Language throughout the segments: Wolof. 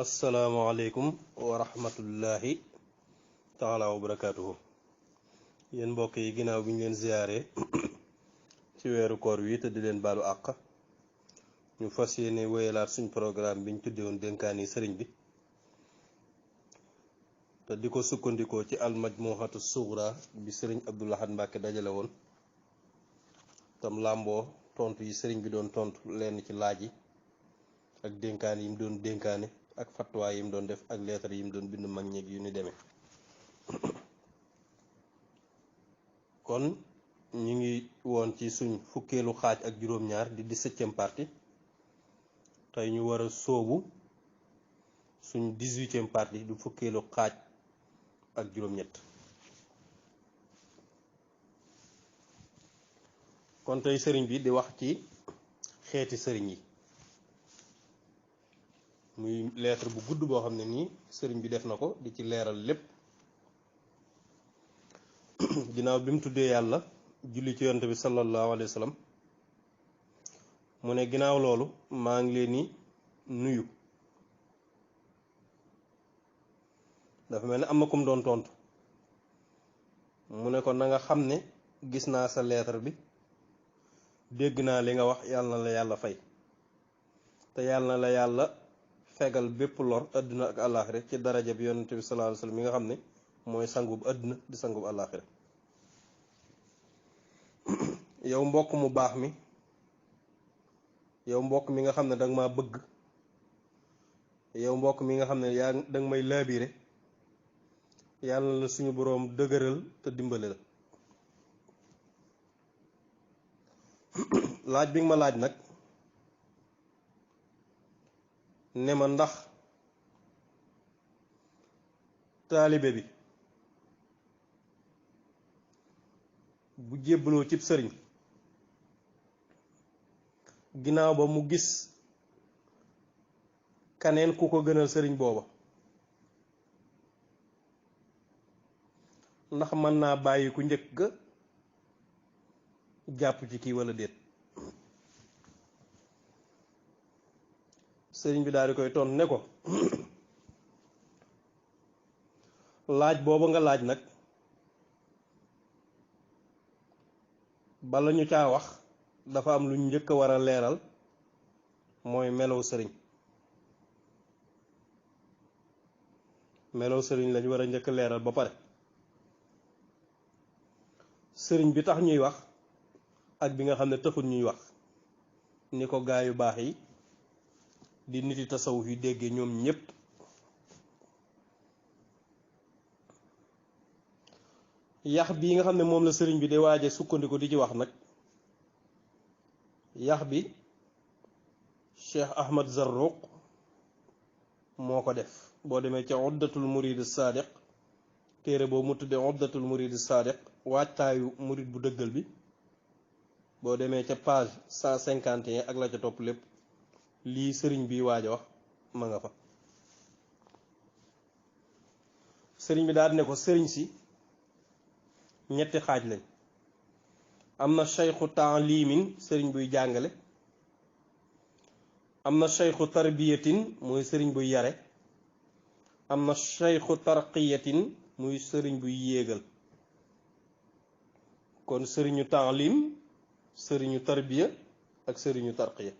asalaamaaleykum wa rahmatullahi taala wa barakaatuhu. yéen mbokk yi ginnaaw bi ñu leen ziyaare ci weeru koor wi te di leen baalu àq, ñu fas yéene wéyalaat suñ programme bi ñu tudde woon dénkaani sëriñ bi te di ko sukkandikoo ci MAJMOUHATOU ASS-SOUKHRA bi sëriñ Abdou Lahad Mbacké dajale woon tam làmboo tontu yi sëriñ bi doon tontu lenn ci laaj yi ak dénkaani yi mu doon dénkaane ak fatwa yi mu doon def ak lettre yi mu doon bind mag ñeeg yu ni demee. kon ñu ngi woon ci suñ fukkeelu xaaj ak juróom-ñaar di 17e partie, tey ñu war a sóobu suñ 18e partie du fukkeelu xaaj ak juróom-ñett. kon tey sëriñ bi di wax ci xeeti sëriñ yi, muy lettre bu gudd boo xam ne nii sëriñ bi def na ko di ci leeral lépp ginnaaw bi mu tuddee yàlla julli ci yonent bi sallallahu alayhi wa sallam. mu ne ginnaaw loolu maa ngi leen di nuyu. dafa mel ne am na kum doon tontu, mu ne ko na nga xam ne gis naa sa lettre bi, dégg naa li nga wax, yàlla na la yàlla fay te yàlla na la yàlla fegal bépp lor àdduna ak àllaaxira ci daraja bi yonent bi sallallahu alayhi wa sallam mi nga xam ne mooy sangub àdduna di sangub àllaaxira. yow mbokk mu baax mi, yow mbokk mi nga xam ne danga maa bëgg, yow mbokk mi nga xam ne yaa danga may laabiire, yàlla na la suñu boroom dëgëral te dimbale la. laaj bi nga ma laaj nag ne ma ndax taalibe bi bu jébbaloo cib sëriñ ginnaaw ba mu gis kaneen ku ko gënal sëriñ booba, ndax mën naa bàyyi ku njëkk ga jàpp ci kii walla déet. sëriñ bi daal di koy ton ne ko laaj booba nga laaj nag bala ñu caa wax dafa am lu njëkk a war a leeral, mooy melow sëriñ. melow sëriñ lañ war a njëkk a leeral ba pare. sëriñ bi tax ñuy wax ak bi nga xam ne taxul ñuy wax, ni ko gaa yu baax yi di niti tasawuf yi déggee ñoom ñépp. yax bi nga xam ne moom la sëriñ bi di waaje sukkandiku di ci wax nag, yax bi Cheikh Ahmad Zarruq moo ko def. boo demee ca uddatul murid sadiq, téere boobu mu tuddee uddatul murid sadiq, waajtaayu murid bu dëggal bi, boo demee ca page 151 ak la ca topp lépp lii sëriñ bi waaj a wax ma nga fa. sëriñ bi daal ne ko sëriñ si ñetti xaaj lañ. am na cheikhu taalimin, sëriñ buy jàngale. am na cheikhu tarbiyatin, muy sëriñ buy yare. am na cheikhu tarqiyatin, muy sëriñ buy yéegal. kon sëriñu taalim, sëriñu tarbiya ak sëriñu tarqiya.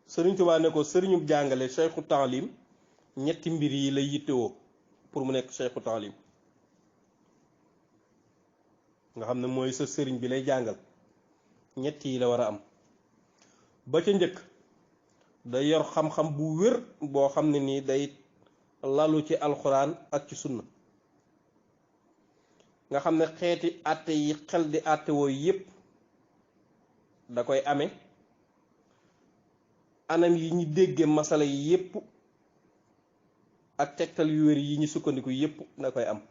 sëriñ Tuubaa ne ko sëriñu jàngale cheikhu taalim ñetti mbir yi lay yittewoo pour mu nekk cheikhu taalim, nga xam ne mooy sa sëriñ bi lay jàngal. ñett yi la war a am. ba ca njëkk, day yor xam-xam bu wér boo xam ne nii day lalu ci alxuraan ak ci sunna, nga xam ne xeeti àtte yi xel di àtte woo yépp da koy amee. anam yi ñu déggee masala yi yépp ak tegtal yu wér yi ñu sukkandiku yépp da koy am.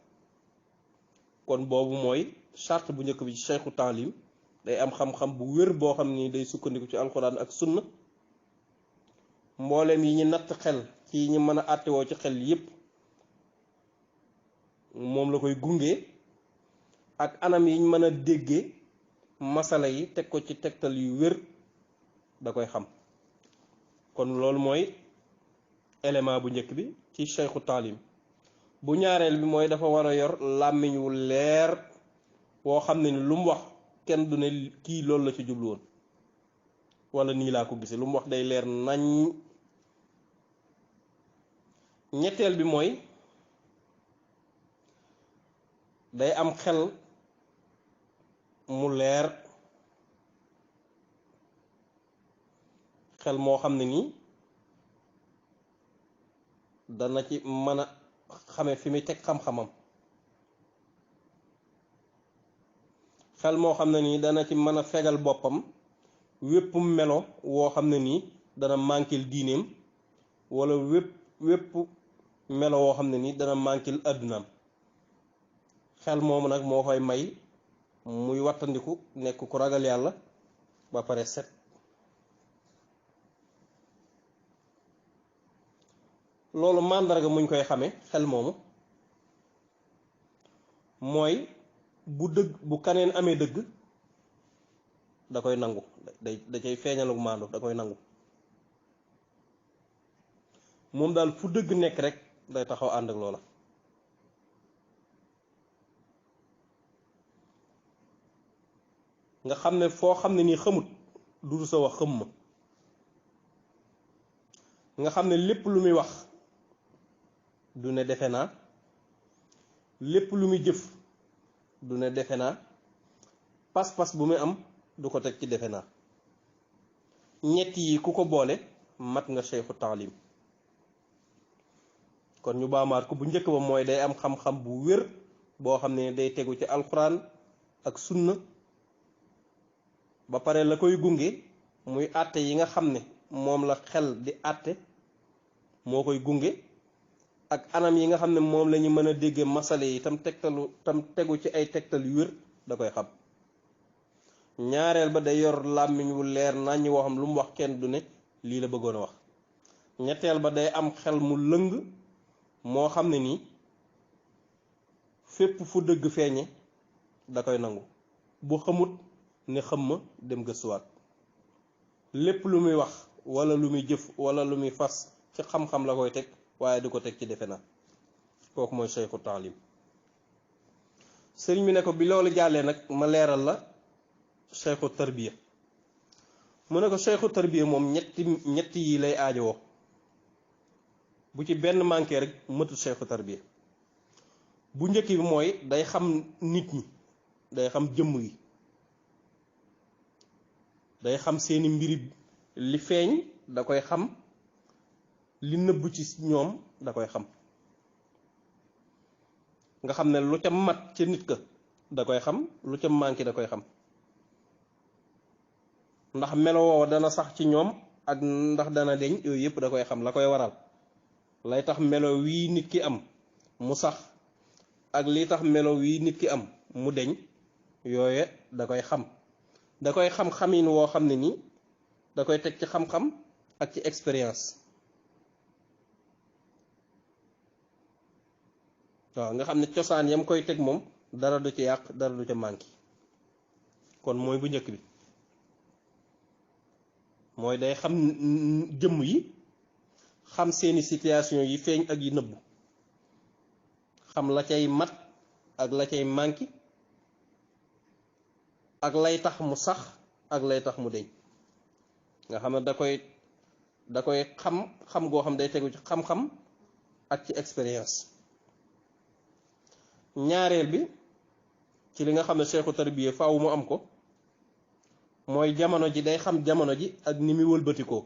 kon boobu mooy charte bu njëkk bi ci cheikhu taalim, day am xam-xam bu wér boo xam ni day sukkandiku ci alxuraan ak sunna. mboolem yi ñu natt xel ci yi ñu mën a àttewoo ci xel yépp moom la koy gunge, ak anam yi ñu mën a déggee masala yi teg ko ci tegtal yu wér da koy xam. kon loolu mooy élément bu njëkk bi ci cheikhu taalim. bu ñaareel bi mooy dafa war a yor làmmiñ wu leer woo xam ne ni lu mu wax kenn du ne kii loolu la ci jublu woon wala nii laa ko gisee lu mu wax day leer nañ. ñetteel bi mooy day am xel mu leer, xel moo xam ne nii dana ci mën a xame fi muy teg xam-xamam, xel moo xam ne nii dana ci mën a fegal boppam wépp melo woo xam ne nii dana mànkil diineem wala wépp melo woo xam ne nii dana mànkil àddunaam. xel moomu nag moo koy may muy wattandiku nekk ku ragal yàlla ba pare set. loolu màndarga muñ koy xame xel moomu mooy bu kaneen amee dëgg da koy nangu, da cay feeñalug maandu, da koy nangu. moom daal fu dëgg nekk rek day taxaw ànd ak loola. nga xam ne foo xam ne nii xamut du sa wax xam ma. nga xam ne lépp lu muy wax du ne defe naa, lépp lu muy jëf du ne defe naa, pas-pas bu muy am du ko teg ci defe naa. ñett yi ku ko boole mat nga cheikhu taalim. kon ñu baamaat ko, bu njëkk ba mooy day am xam-xam bu wér boo xam ne day tegu ci alxuraan ak sunna, ba pare la koy gunge muy àtte yi nga xam ne moom la xel di àtte moo koy gunge, ak anam yi nga xam ne moom la ñu mën a déggee masale yi tam tegu ci ay tegtal yu wér da koy xam. ñaareel ba day yor làmmiñ wu leer naññ woo xam lu mu wax kenn du ne lii la bëggoon a wax. ñetteel ba day am xel mu lëng moo xam ne nii fépp fu dëgg feeñe da koy nangu, bu xamut ne xam ma dem gëstuwaat. lépp lu muy wax wala lu muy jëf wala lu muy fas ci xam-xam la koy teg waaye du ko teg ci defe na. kooku mooy cheikhu taalim. sëriñ bi ne ko bi loolu jàllee nag ma leeral la cheikhu tarbiya. mu ne ko cheikhu tarbiya moom ñetti yi lay aajowoo, bu ci benn manqué rek mëtu cheikhu tarbiya. bu njëkk bi mooy day xam nit ñi, day xam jëmm yi, day xam seeni mbiri li feeñ da koy xam, li nëbbu ci ñoom da koy xam. nga xam ne lu ca mat ca nit ka da koy xam, lu ca manqué da koy xam. ndax melo woo dana sax ci ñoom ak ndax dana deñ, yooyu yëpp da koy xam. la koy waral lay tax melo wii nit ki am mu sax ak lii tax melo wii nit ki am mu deñ, yooye da koy xam. da koy xam-xamin woo xam ne nii da koy teg ci xam-xam ak ci expérience. waaw nga xam ne cosaan yam koy teg moom dara du ci yàq, dara du ca manqué. kon mooy bu njëkk bi, mooy day xam jëmm yi, xam seeni situation yi feeñ ak yi nëbbu, xam la cay mat ak la cay manqué, ak lay tax mu sax ak lay tax mu deñ. nga xam ne da koy xam goo xam day tegu ci xam-xam ak ci expérience. ñaareel bi ci li nga xam ne cheikhu tarbiya faaw mu am ko mooy jamono ji, day xam jamono ji ak ni muy wëlbatikoo.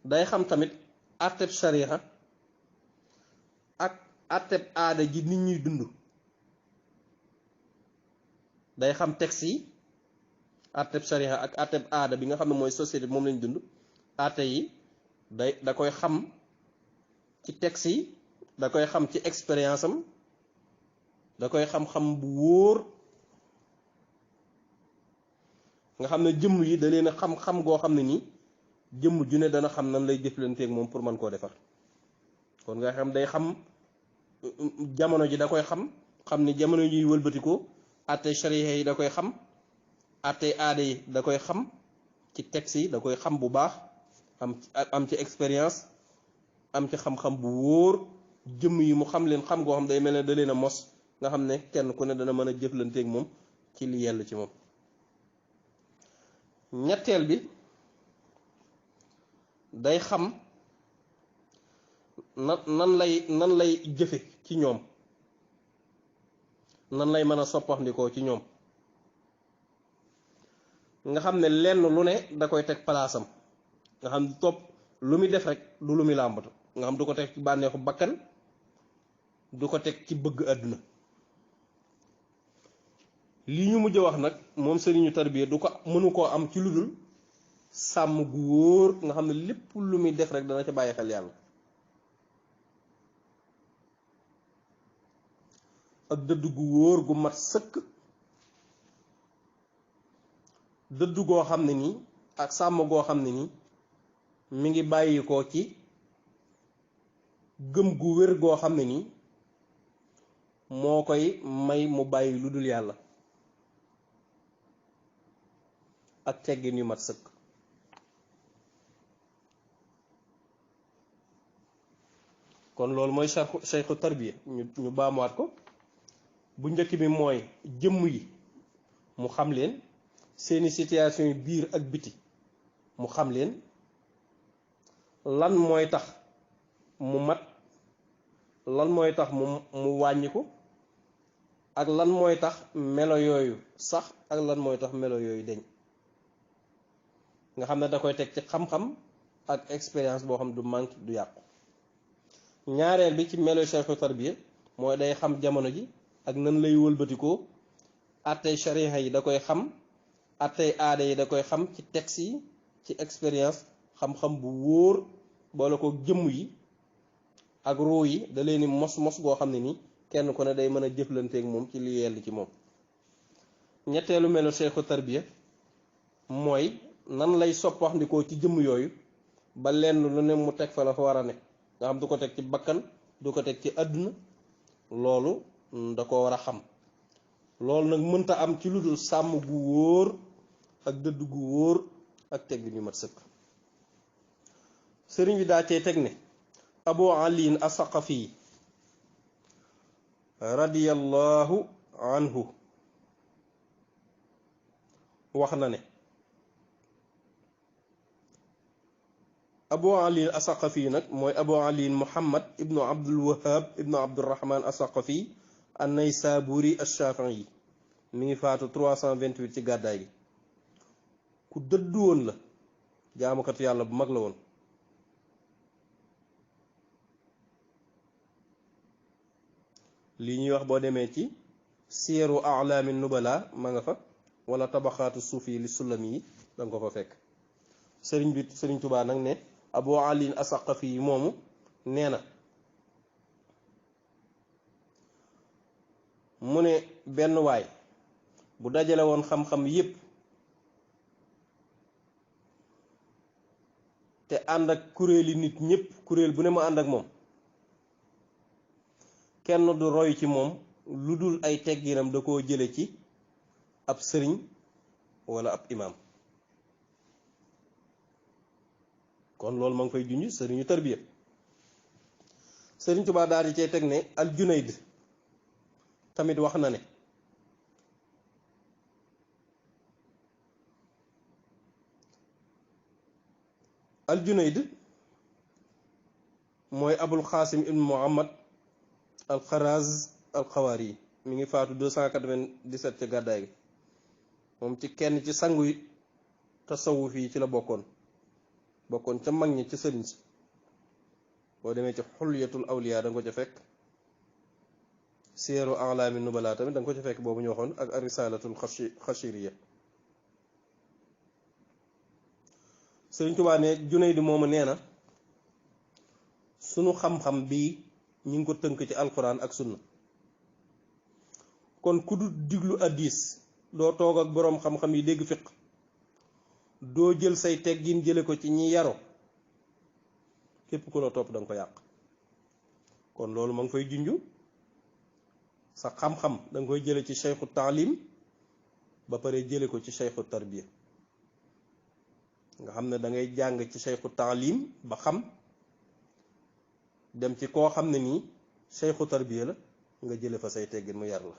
day xam tamit àtteb shariha ak àtteb aada ji nit ñuy dund. day xam texte yi, àtteb shariha ak àtteb aada bi nga xam ne mooy société moom lañ dund. àtte yi da koy xam ci texte yi, da koy xam ci expérience am, da koy xam-xam bu wóor. nga xam ne jëmm yi da leen a xam-xam goo xam ne nii jëmm ju ne dana xam nan lay jëflanteeg moom pour mën koo defar. kon nga xam day xam jamono ji, da koy xam ni jamono ñuy wëlbatikoo. àtte shariha yi da koy xam, àttee aada yi da koy xam ci texte yi da koy xam bu baax am ci expérience am ci xam-xam bu wóor jëmm yi mu xam leen xam goo xam day mel ne da leen a mos nga xam ne kenn ku ne dana mën a jëflanteeg moom ci li yell ci moom. ñetteel bi day xam nan lay jëfe ci ñoom, nan lay mën a soppaxndikoo ci ñoom, nga xam ne lenn lu ne da koy teg palaasam, nga xam topp lu muy def rek du lu muy làmbatu, nga xam du ko teg ci bànneexu bakkan, du ko teg ci bëgg àdduna. li ñu mujj wax nag moom sëriñu tarbiya du ko mënu koo am ci lu dul sàmm gu wóor, nga xam ne lépp lu muy def rek dana ca bàyyi xel yàlla, ak dëdd gu wóor gu mat sëkk, dëdd goo xam ne nii ak sàmm goo xam ne nii mi ngi bàyyi ko ci gëm gu wér goo xam ne nii moo koy may mu bàyyi lu dul yàlla ak teggin yu mat sëkk. kon loolu mooy cheikhu tarbiya ñu baamuwaat ko. bu njëkk bi mooy jëmm yi mu xam leen, seeni situation yi biir ak biti mu xam leen, lan mooy tax mu mat, lan mooy tax mu wàññiku, ak lan mooy tax melo yooyu sax, ak lan mooy tax melo yooyu deñ, nga xam ne da koy teg ci xam-xam ak expérience boo xam du manque du yàqu. ñaareel bi ci melo cheikhu tarbiya mooy day xam jamono ji ak nan lay wëlbatikoo, attey shariha yi da koy xam, attey aada yi da koy xam ci texte yi, ci expérience, xam-xam bu wóor, boole ko jëmm yi ak ruu yi da leen ni mos goo xam ne ni kenn ku ne day mën a jëflanteeg moom ci li yell ci moom. ñetteelu melo cheikhu tarbiya mooy nan lay soppaxndikoo ci jëmm yooyu ba lenn lu ne mu teg fa la fa war a ne, nga xam du ko teg ci bakkan, du ko teg ci àdduna, loolu da ko war a xam. loolu nag mënta am ci lu dul sàmm gu wóor ak dëdd gu wóor ak teg bi ñu mat sëkk. sëriñ bi daa cee teg ne abu aliin as-saqafi radiyallahu anhu wax na ne abu aliin as-saqafi nag mooy abu aliin muhammad ibnu abdul wahab ibnu abdurrahman as-saqafi an-naysaburi ash-shafi'i mi ngi faatu 328 ci gàddaay gi. ku dëddu woon la, jaamukatu yàlla bu mag la woon. lii ñuy wax boo demee ci siyaru a'laami nubala ma nga fa, wala tabaxaatu suufi li sulami yi danga ko fa fekk. sëriñ Touba nag ne abu aliin as-saqafi yi moomu nee na mu ne benn waay bu dajale woon xam-xam yépp te ànd ak kuréeli nit ñépp, kuréel bu ne mu ànd ak moom, kenn du roy ci moom lu dul ay tegginam da koo jële ci ab sëriñ wala ab imaam. kon loolu ma ngi fay junj sëriñu tarbiya. sëriñ Tuubaa daal di cay teg ne al Junayd tamit wax na ne al Junayd mooy abul xaasim ibn muhammad al xaraz al xawaari mi ngi faatu 297 ca gàddaay gi. moom ci kenn ci sangu tasawuf yi ci la bokkoon ca mag ñi ci sëriñ si. boo demee ci xulyatul awliya da nga ko ca fekk, siyaru a'laami nubala tamit da nga ko ca fekk boobu ñu waxoon, ak arisalatul xashiriya. sëriñ Tuubaa ne Junayd moomu nee na sunu xam-xam bii ñu ngi ko tënk ci alquran ak sunna. kon ku du diglu addis doo toog ak boroom xam-xam yi dégg fiq, doo jël say teggin jële ko ci ñi yaro, képp ku la topp da nga ko yàq. kon loolu ma ngi fay junju sa xam-xam da nga koy jële ci cheikhu taalim ba pare jële ko ci cheikhu tarbiya nga xam ne da ngay jàng ci cheikhu taalim ba xam dem ci koo xam ne nii cheikhu tarbiya la nga jële fa say teggin mu yar la.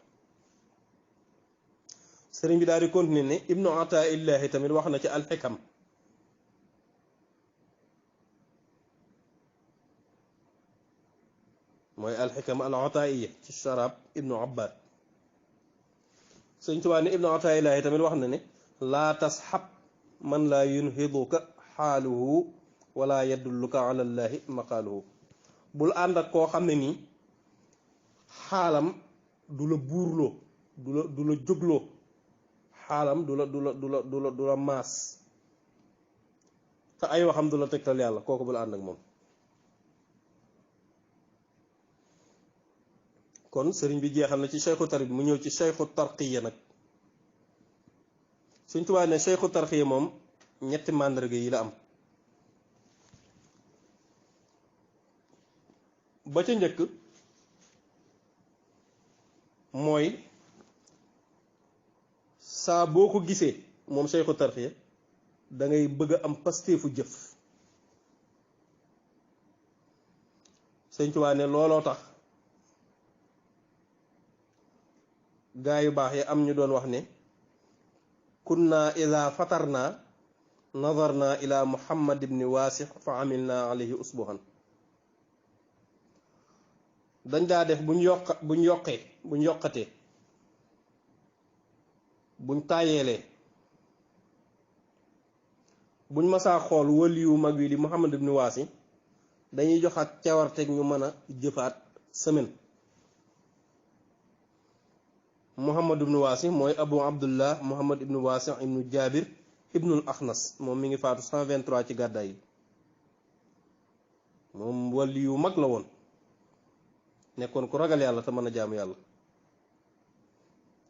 sëriñ bi daal di continuer ne ibnu ataillahi tamit wax na ci alxikam mooy alxikam al ataiya ci sharab ibnu abbad. sëriñ Tuubaa ne ibnu ataillahi tamit wax na ne laa tasxab man laa yunhiduka xaaluhu wala yadulluka ala llahi maqaaluhu. bul ànd ak koo xam ne nii xaalam du la buurloo du la jógloo xaalam du la maas te ay waxam du la tegtal yàlla kooku bul ànd ak moom. kon sëriñ bi jeexal na ci cheikhu tarbiya mu ñëw ci cheikhu tarqiya nag. Sëriñ Tuubaa ne cheikhu tarqiya moom ñetti màndarga yi la am. ba ca njëkk mooy saa boo ko gisee moom cheikhu tarqiya da ngay bëgg a am pasteefu jëf. Sëriñ Tuubaa ne looloo tax gaa yu baax yi am ñu doon wax ne kunna ida fatarna nadarna ila muhammad ibni waasix fa amilna alayhi usbuhan. dañ daa def buñ yokkatee buñ tàyyeelee buñ masaa xool waliyu mag wi di muhammad ibni waasi dañuy joxaat cawarteeg ñu mën a jëfaat semaine. muhammad ibnu waasi mooy abu abdullah muhammad ibnu waasi ibnu jabir ibnul axnas moom mi ngi faatu 123 ci gàddaay yi. moom wali yu mag la woon nekkoon ku ragal yàlla te mën a jaamu yàlla.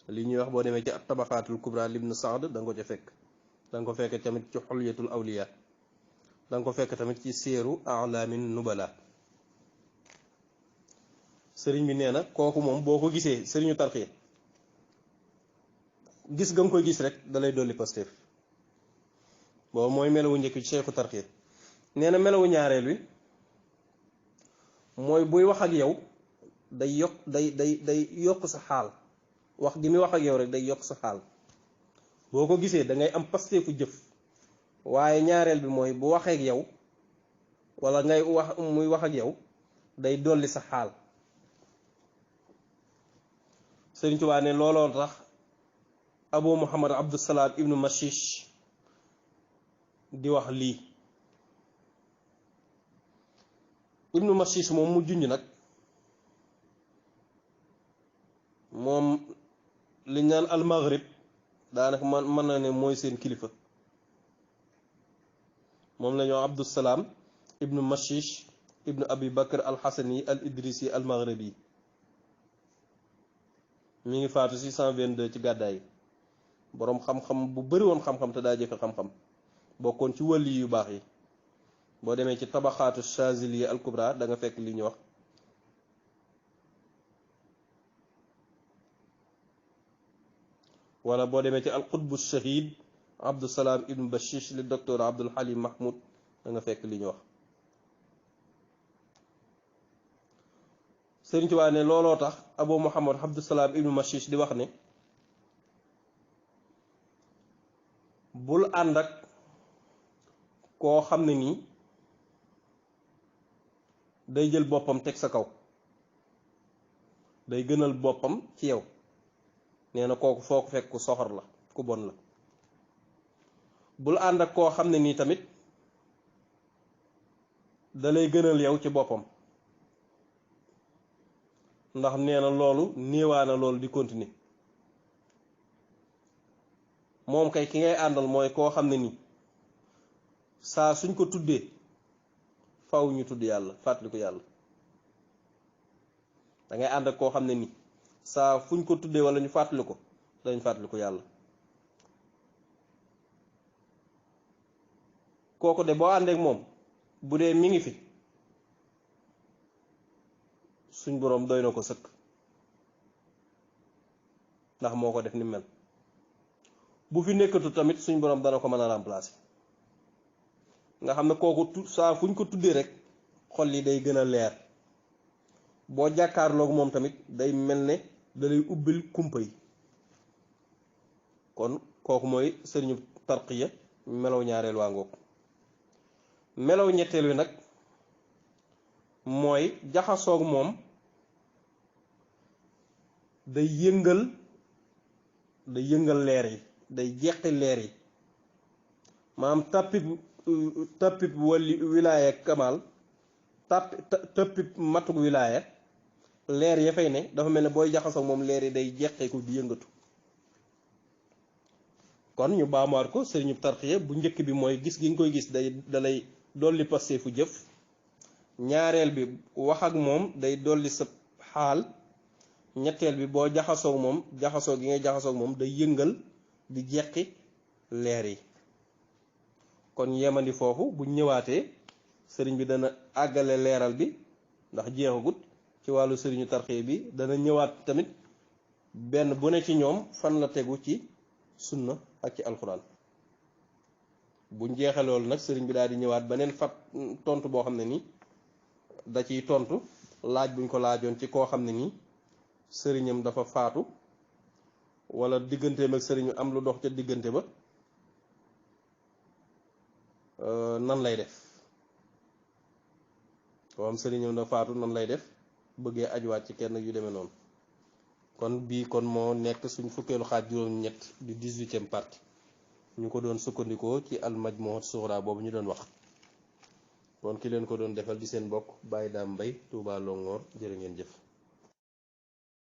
li ñuy wax boo demee ci at tabaxaatul kubra libnu saad da nga ko ca fekk. da nga ko fekk tamit ci xulyatul awliya da nga ko fekk tamit ci séeru alaamin nubala. sëriñ bi nee na kooku moom boo ko gisee sëriñu tarxiya gis nga koy gis rek dalay dolli pasteef. boobu mooy melawu njëkk ci cheikhu tarxiya. nee na melawu ñaareel wi mooy buy wax ak yow day yokk sa xaal. wax gi muy wax ak yow rek day yokk sa xaal. boo ko gisee da ngay am pasteefu jëf. waaye ñaareel bi mooy bu waxee ak yow wala ngay wax muy wax ak yow day dolli sa xaal. Sëriñ Tuubaa ne looloo tax abu muhammad abdusalaam ibnu mashish di wax lii. ibnu mashish moom mu junj nag moom li ñaan al maghrib daanaka mën na ne mooy seen kilifa. moom la ñoo abdusalaam ibnu mashish ibnu abi bakr al xasani al idrisi al maghribi mi ngi faatu 622 ci gàddaay yi. boroom xam-xam bu bari woon xam-xam te daa jëfe xam-xam bokkoon ci wàlli yu baax yi. boo demee ci tabaxaatu Chazili al kubra da nga fekk li ñu wax. wala boo demee ci al qutbu shahid abdusalaam ibnu bashish li docteur abdul halim mahmoud da nga fekk li ñu wax. Sëriñ Tuubaa ne looloo tax abu muhammad abdusalaam ibnu mashish di wax ne bul ànd ak koo xam ne nii day jël boppam teg sa kaw day gënal boppam ci yow. nee na kooku foo ko fekk ku soxor la ku bon la. bul ànd ak koo xam ne nii tamit da lay gënal yow ci boppam ndax nee na loolu néewaana loolu di continuer. moom kay ki ngay àndal mooy koo xam ne nii saa suñ ko tuddee faw ñu tudd yàlla fàttaliku yàlla. da ngay ànd ak koo xam ne nii saa fuñ ko tuddee wala ñu fàttali ko dañ fàttaliku yàlla. kooku de boo àndeek moom bu dee mi ngi fi suñ boroom doy na ko sëkk ndax moo ko def ni mel. bu fi nekkatu tamit suñ borom dana ko mën a remplacer nga xam ne kooku saa fuñ ko tuddee rek xol yi day gën a leer boo jàkkaarloog moom tamit day mel ne da lay ubbil kumpa yi kon kooku mooy sëriñu tarqiya melaw ñaareel waa ngoog melaw ñetteel wi nag mooy jaxasoog moom day yëngal leer yi day jeqi leer yi maanaam tappib wali wilaaya kamal tappib matuk wilaaya leer ya fay ne dafa mel ne booy jaxasoog moom leer yi day jeqeeku di yëngatu kon ñu baamuwaat ko sëriñu tarqiya bu njëkk bi mooy gis gi nga koy gis dalay dolli passé fu jëf ñaareel bi wax ak moom day dolli sa xaal ñetteel bi boo jaxasoog moom jaxasoo gi ngay jaxasoog moom day yëngal di jeqi leer yi kon yemandi foofu bu ñëwaatee sëriñ bi dana àggale leeral bi ndax jeexagut ci wàllu sëriñu tarqiya bi dana ñëwaat tamit benn bu ne ci ñoom fan la tegu ci sunna ak ci alxuraan buñ jeexee loolu nag sëriñ bi daal di ñëwaat beneen fat tontu boo xam ne nii da ciy tontu laaj buñ ko laajoon ci koo xam ne nii sëriñam dafa faatu wala digganteem ak sëriñu am lu dox ca diggante ba nan lay def koo xam sëriñam dafa faatu nan lay def bëggee ajuwaat ci kenn yu demee noonu kon bii kon moo nekk suñ fukkeelu xaaj juróom-ñett di 18e partie ñu ko doon sukkandikoo ci al majmuhat sughra boobu ñu doon wax kon ki leen ko doon defal di seen mbokk Baye Dame Mbaye Touba Longhor jërë ngeen jëf